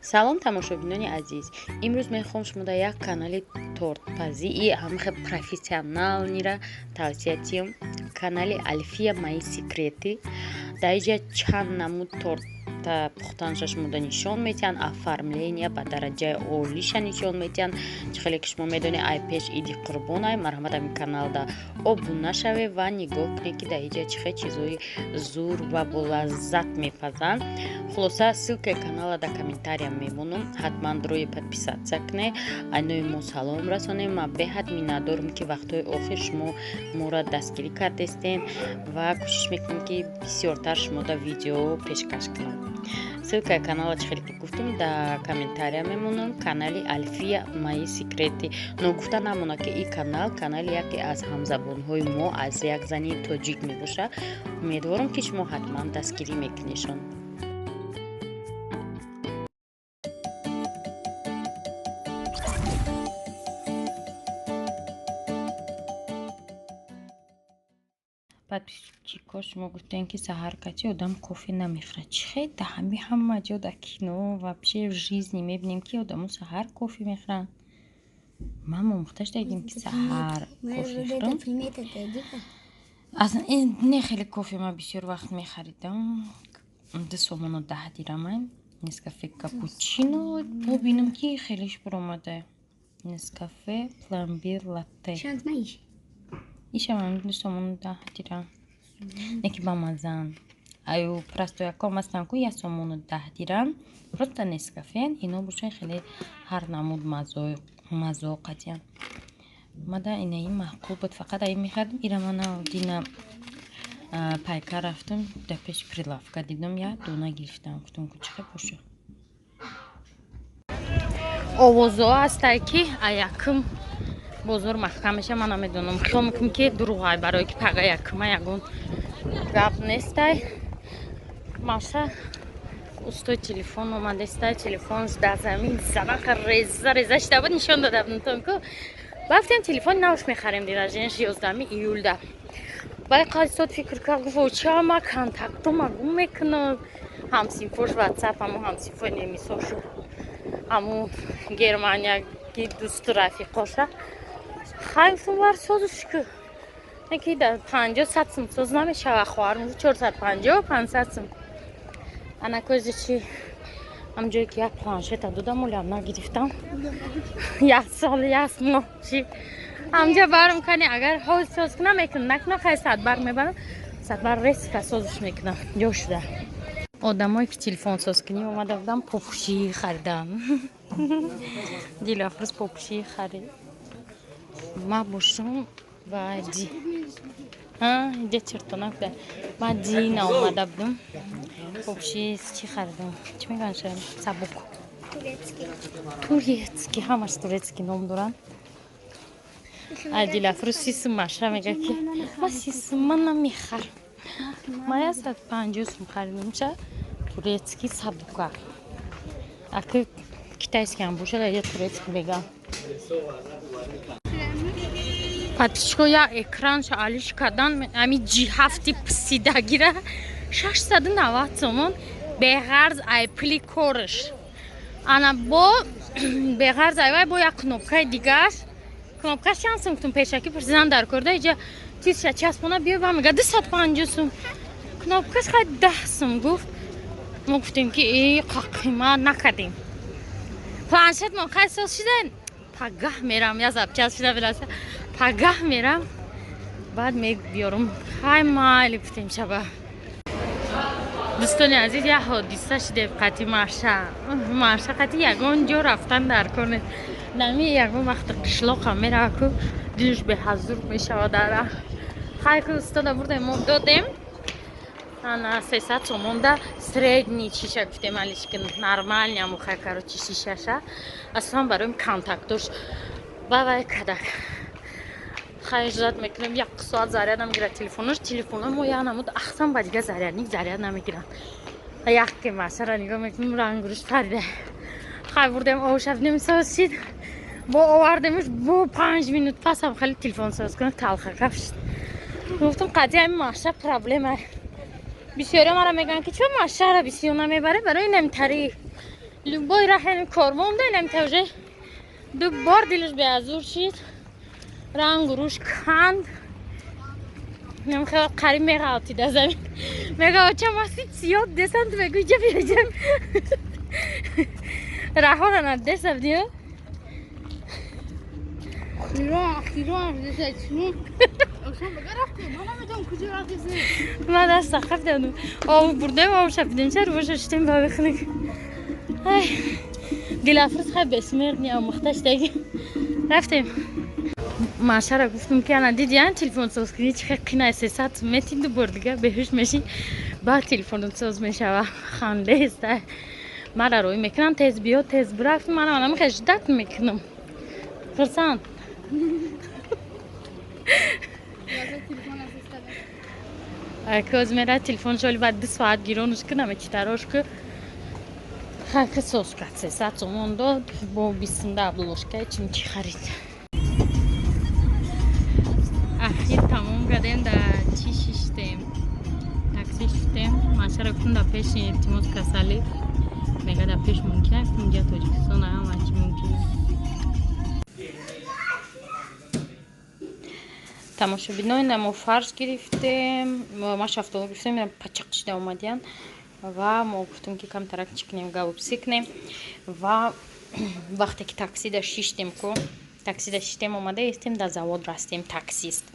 Салом, тамошобинони азиз! Имрӯз мехоҳам шумо дар як канали тортпазии ҳамахе профессиональный ра тавсия диҳам. Канали Альфия Мои секреты. Дар инҷа чанд намуд торт пухтанша шумода нишон медиҳанд, оформления ба дараҷаи олиша нишон медиҳанд. Чӣ хеле ки шумо медонед, ай пеш Иди Қурбон ай. Марҳамат, ами каналда обуна шавед ва нигоҳ кунед, ки дар инҷа чӣ хел чизҳои зур ва болаззат мепазанд. Хулоса, ссылка и канала дар комментария мемонам, ҳатман рӯи подписаться кунед. Айнои мо салом расонем. Ман беҳад миннатдорам, ки вақтҳои охир шумо моро дастгирӣ кардестен ва кӯшиш мекунем, ки бисёртар шумода видео пешкаш кунам. Ссылка и канала, чӣ хеле ки гуфтам, дар комментария мемонам. Канали Альфия Мои секреты. Ногуфта намонад, ки ин канал канали яке аз ҳамзабонҳои мо, аз як зани тоҷик мебошад. Умедворам, ки шумо ҳатман дастгирӣ мекунедшон. Подписчик ҳо, шумо гуфтем, ки саҳар кати одам кофе намехӯрад. Чӣ хел да ҳами ҳама ҷо, дар кино, вообще в жизни мебинем, ки одамо саҳар кофе мехӯранд. Ман омӯхта шудагим, ки саҳар кофе хӯрам. Не, хеле кофе ман бисёр вақт мехаридам. 2 сомону 10 дирамай Нескафе капучино. Бубинам, ки хелеш баромада. Нескафе пломбир латте. Ишам 2 сомону 10 дирам. Неки бамазан. Аю просто яком ҳастанд ку 1 сомону 10 дирам. Просто Нескафе, ино бошад, хеле ҳар намуд маззо қатиям. Мада инаи маъқул буд, фақат аи мехардим. Ира мана дина пайка рафтам, дар пеши прилавка дидам, як дона гирифтам. Гуфтам, ку чӣ хел бошад. Овозҳо ҳастае, ки якум бозор маҳкам меша. Ман намедонам, хиёл мекунам, ки дурӯғай, барое ки пага якума ягон гап нестай. Маша устои телефон омадестай. Телефонш дар замин занаха реза реза шида буд, нишон дода будам ку. Рафтем, телефони навш мехарем, день рождения ш 11 июлда. Баъд қайсод фикр кард, гуфт: ча ма контактома гум мекунам, ҳамсинфош ватсап, ҳамо ҳамсинфои немисошу, ҳамо германияги дӯсту рафиқоша. Хай, гуфтам, бар созуш ку, ки дар 50, 100 сум соз намешава. Хоҳарм 450, 500 сум. Ана кози чи ҳамҷое ки як планшета додам, олям нагирифтам. Як сол, як моҳ чи ҳамҷа барм кани. Агар ҳоз соз кунам, мекунам, накунам, хай, садбар мебарам, садбар резко созуш мекунам. Ҷо шуда одамое ки телефонсозкунӣ омада будам, попушӣ харидам. Дилафрӯз попушӣ харид. Ма бошум ва иҷа чертона буда. Ма дина омада будам, попуши чӣ харидам, чӣ мегӯянд, сабук, турецкий, ҳамаш турецкий ном доранд. Дилафрӯз 30 сум маша мега, ки ма 30 сума намехарам. Ма 150 сум харидамша, турецкий сабука. Аки китайский ҳам бошад, я турецкий мегам. Подписчик о, як экранша алиш кардан, ами ҷи ҳафти писидагира 690 сомон, беғарз ай пули корш. Ана бо беғарз айвай бо як кнопкаи дигаш. Кнопкаш чанд сум гуфтум, пешакӣ пурсидан дар корда. Иҷа чизша часпона биё ба мега 250 сум. Кнопкаш хай 10 сум гуфт. Мо гуфтем, ки э қимат накардем. Планшетмон хай соз шида, пагаҳ мерам, я запчас шида бираса, пагаҳ мерам, баъд мебиёрум. Хай, майли, гуфтем. Шаба, дӯстони азиз, як ҳодиса шиде қати Маша. Маша қати ягон ҷо рафтан дар кор нест. Нами ягон вақти қишлоқам мерава ку, дилш беҳазур мешава дар. Хай ку, устода бурдем, мо додем. Ана 300 сомонда средний шиша гуфтем, алишки нормальный аму. Хай, короче, шишаша аслан бароим контактош бавай кадак. Хай, ждать мекунем, як соат заряд намегирад телефонош. Телефоно мо як намуд ахсан ба дига зарядник заряд намегиранд. Як ки масара нигоҳ мекунем, рангуруш парида. Хай, бурдем, овшавнем, соз шид. Бо овардемш, бо 5 минут пасам хеле телефон соз кунад, талхака шид. Гуфтам, қатъи ҳами маша проблема. Бисёриё мара мегӯянд, ки чун машара бисёр намебаре, барои намтари. Любой раҳ корвон да инам тавже ду бор дилаш беазур шид. Ранг руш канд. Нам хеле қариб меғалтид аз замин. Мега очам аси зиёд десам ту мегӯй ҷа биёҷам. Раҳора на десам диё. Хирон десам. Ман даст хафтам. Об бурдем, об шапидем, чаро боша шитем ба бихнак. Ай. Дилафрӯз хай бесмерни омӯхта шидаги. Рафтем. Машара гуфтам ки ана диди ан телефон соз кунӣ чӣ хел қинай 300 мети ду бор дига беҳуш мешӣ, баъд телефонот соз мешава. Хандест. Мара рӯй мекунам, тез биё, тез бирафтам, мана мана мехе ждат мекунам. Хурсанд. Коз мера телефон шоли баъд 2 соат гиронуш кунам, читарош ку. Хаки соз кард, 300 сомон дод, бо 20 обложка чимчи харид. Ахир тамом кардем, да чӣ шиштем? Такси шиштем. Машара гуфтам да пеши илтимос касалӣ. Мега да пеш мумкин аст, инҷа Тоҷикистон ҳама чӣ мумкин аст. Тамошобинои мо фарш гирифтем, ма шафтолу гирифтем, пачақ шида омадиян ва мо гуфтем ки камтарак чӣ кунем, галупсӣ кунем. Ва вақте ки таксида шиштем ку, таксида шиштем, омада истем, дар завод растем, таксист.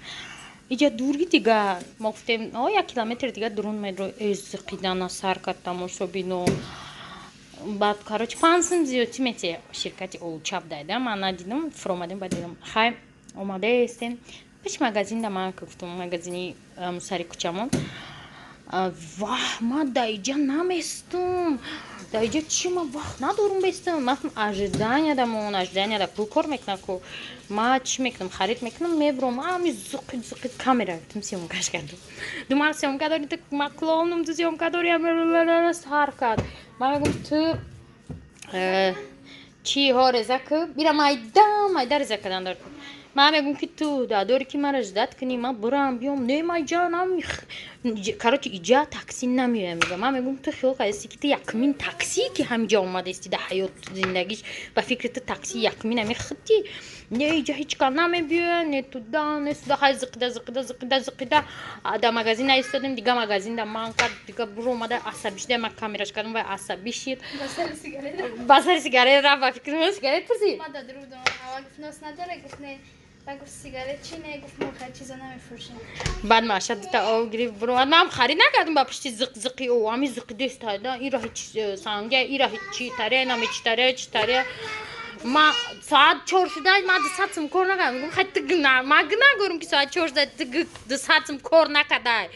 Иҷа дурги дига, мо гуфтем, о, 1 километр дига дурун медро эзиқидана сар кард тамошобино. Баъд, короче, 5 сум зиёдтӣ мете ширкати Олучаб дайда, ман надидам, фуромадем, баъд дидам. Хай, омада истем. Пеш магазин да ман гуфтам, магазини сари кӯчамон. Ваҳ, ман да иҷа наместум. Да иҷа чӣ ман вақт надорум бестам. Ман гуфтам ожидания да мон, ожидания да пул кор мекунам ку. Ман чӣ мекунам, харид мекунам, мебурам. Ами зуқид зуқид камера гуфтам, съёмкаш кардам. Ду ман съёмка дорӣ, ту ман клоунам, ту съёмка дорӣ, сар кард. Ман мегӯм ту чӣ ҳо реза ку? Бира майда, майда реза кардан дор ку. Ман мегӯм ки ту дадори ки мара ждат кунӣ, ман бурам биём. Не, ман иҷа нам, короче, иҷа такси намеоям. Мегӯям, ман мегӯм ту хиёл кардасти ки ту якумин такси ки ҳамиҷа омадасти дар ҳаёт зиндагиш, ба фикри ту такси якумин ҳами худти. Не, иҷа ҳеҷ кас намебиёяд, не туда, не сюда. Хай зиқида, зиқида, зиқида, зиқида. Дар магазин наистодем, дига магазин да ман кард, дига буромада асабӣ шуда, ман камераш кардам, вай асабӣ шид. Ба сари сигарет рафт, ба фикри ман сигарет пурсид. Ма да друг дом, аввал гуфт нос надора, гуфт не. Ба гуфт сигарет чӣ не, гуфт мо хай чиза намефурӯшем. Баъд маша дута об гирифт, буромад. Ман харид накардам ба пушти зиқ-зиқи ӯ, ҳами зиқи дестайда, ира ҳеч санга, ира ҳеч чи таре, наме чи таре, чи таре. Ма соат 4 шуда, ман 200 сум кор накардам. Гуфтам хай ту гуна, ман гуна горум ки соат 4 шуда, ту 200 сум кор накардай.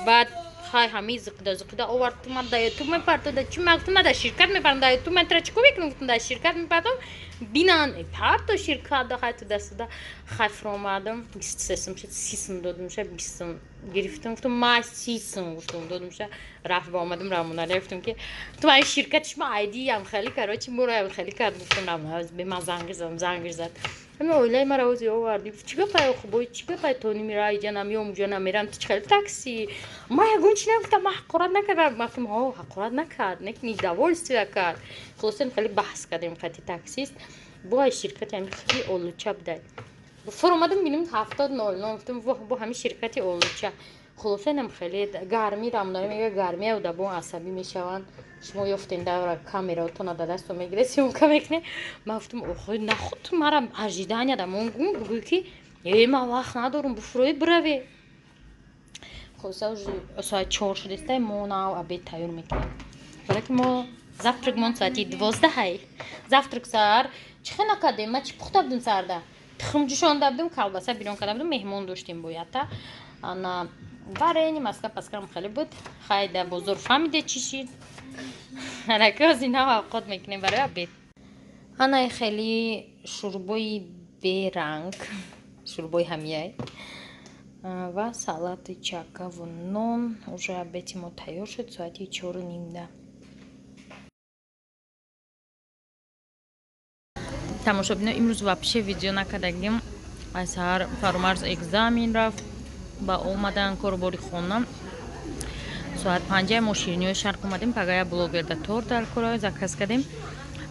Баъд хай ҳами зиқида зиқида овард, ту ман да ютуб мепартам, да чӣ ман гуфтам, ман да ширкат мепартам, да ютуб ман тра чӣ кор мекунам, гуфтам да ширкат мепартам, бинан парто ширкат да хай туда сюда. Хай фуромадам, 23 сум шуд, 30 сум додум ша, 20 сум гирифтам, гуфтам ман 30 сум гуфтам додум ша, рафт ба омадам Рамоналия, гуфтам ки ту ай ширкат шумо айдиям хеле, короче, муроям хеле кард, гуфтам Рамоналия бе ман занг задам, занг зад. Ҳами оилаи маро ози оварди. Чӣ гапай охубой, чӣ гапай то нимира иҷа намеём, уҷа намерам, ту чӣ хеле такси. Ман ягон чӣ нагуфтам, ман ҳақорат накардам. Ман гуфтам, ҳо, ҳақорат накард, не недовольствие кард. Хулоса хеле баҳс кардем қати таксист. Бо ай ширкати ҳами хи Олуча будай. Фуромадам бинем 70:00, гуфтам воҳ, бо ҳами ширкати Олуча. Хулоса инам хеле гармӣ Рамоналия мега гармӣ одабон асабӣ мешаванд. Шумо ёфтен давра камераотона да дастон мегиред, съёмка мекунед. Ман гуфтам, охой, нахуд ту мара ожидания да мон гум, бугӯй ки ман вақт надорум, буфурӯи бираве. Хулоса соат 4 шудестай, мо нав обед тайёр мекунем. Барои ки мо завтрак мон соати 12. Завтрак саҳар чӣ хел накардем? Ман чӣ пухта будем саҳарда? Тухм ҷӯшонда будем, колбаса бирён карда будем, меҳмон доштем боята. Ана варени маска паскам хеле буд. Хай дар бозор фаҳмиде чӣ шид. Анаки ози нав авқот мекунем барои обед. Анаи хеле шӯрбои беранг, шӯрбои ҳамияй ва салати чакаву нон. Уже обеди мо тайёр шуд соати 4:30. Тамошобино, имрӯз вообще видео накардагим. Аз саҳар Фарумарз экзамен рафт, ба омадан корубори хона. Соат 5 мо ширинии шарқ омадем, пагая блогерда торт дар кора заказ кардем.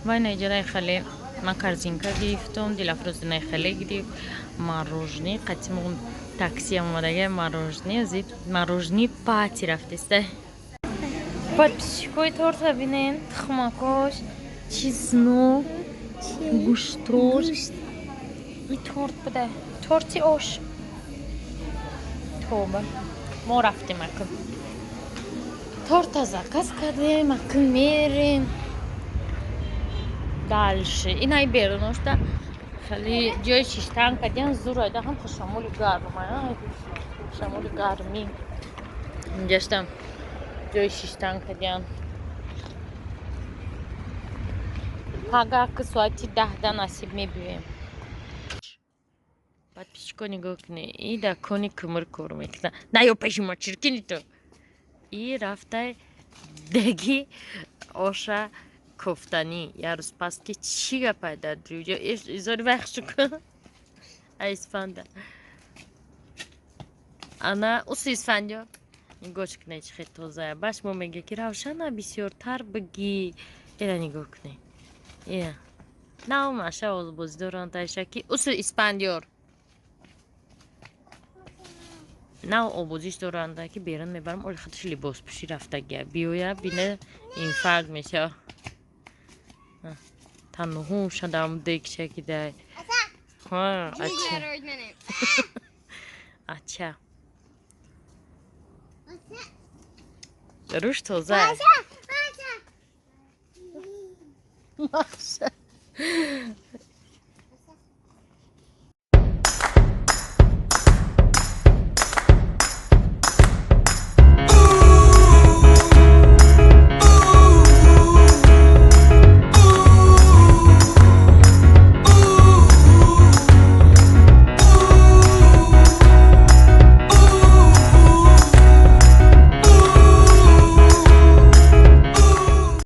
Вай наиҷадаи хеле ман корзинка гирифтам, Дилафрӯз динаи хеле гирифт, мороженое, қатимон таксиам омадага мороженое, зип мороженое пати рафтеста. Подписчикои торта бинен, тухмакош, чеснок, гӯштош. И торт буда. Торти ош. Тоба. Мо рафтем акун. Торта заказ кардем, акун мерем. Дальше. Инай беруношта хеле ҷои шиштан кардиан зур айда ҳам шамоли гарм, шамоли гармӣ. Инҷаштам ҷои шиштан кардиан. Пага ки соати 10 насиб мебиёем. Подписчико нигоҳ кунед, и дар кони кумир кор мекунад. Наё пеши ма чиркини ту. И рафтай деги оша кофтанӣ. Як рӯз пас ки чӣ гапай дар ҷо изори вайхшу кун. Ай Исфанда. Ана усу Исфандё. Нигоҳ кунед чӣ хел тозая. Баш мо мега ки Равшана бисёртар бигӣ. Ира нигоҳ кунед. Ира. Наомаша озбозӣ доранд тайша ки усу Испандиёр. Нав обозиш доранда ки берун мебарам, оли худаш либос пӯшӣ рафтагия. Биёя бине инфаркт мешава. Танҳум шадам декчакидай. Ҳа, ача. Ача. Рӯш тоза. Маша.